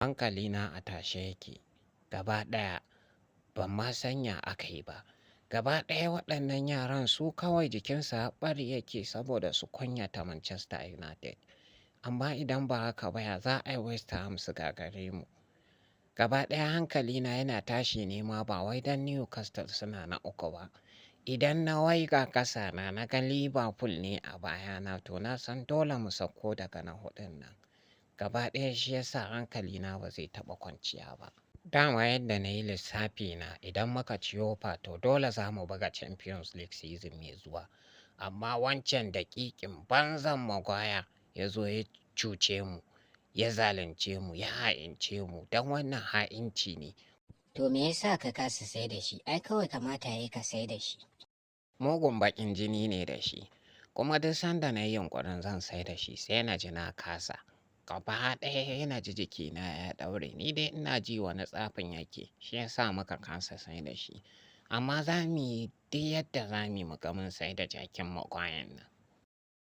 Hankalina a tashe yake gaba ɗaya, ban ma san ya aka yi ba. Gaba ɗaya waɗannan yaran su kawai jikinsu har ɓari yake saboda su kunyata Manchester United. Amma idan ba haka ba ya za a yi West Ham su gagare mu. Gaba ɗaya hankalina yana tashi ne ma ba wai don Newcastle suna na uku ba. Idan na waiga ƙasa na ga Liverpool ne a baya na, to na san dole mu sauko daga na huɗun nan. Gaba ɗaya shi ya sa hankalina ba zai taɓa kwanciya ba. Dama yadda na yi lissafi na, idan muka ci Europa, to dole za mu buga Champions League season mai zuwa. Amma wancan daƙiƙin banzan Maguire ya zo ya cuce mu, ya zalunce mu, ya ha'ince mu. Don wannan ha'inci ne. To me yasa ka kasa sai da shi? Ai kawai kamata yayi ka sai da shi. Mugun baƙin jini ne da shi. Kuma duk sanda na yi yunƙurin zan sai da shi, sai na ji na kasa. Gaba ɗaya na ji jikina ya ɗaure. Ni dai ina ji wani tsafin yake, shi ya sa muka kasa sai da shi. Amma za mu yi duk yadda za mu yi muga mun sai da jakin Maguire nan.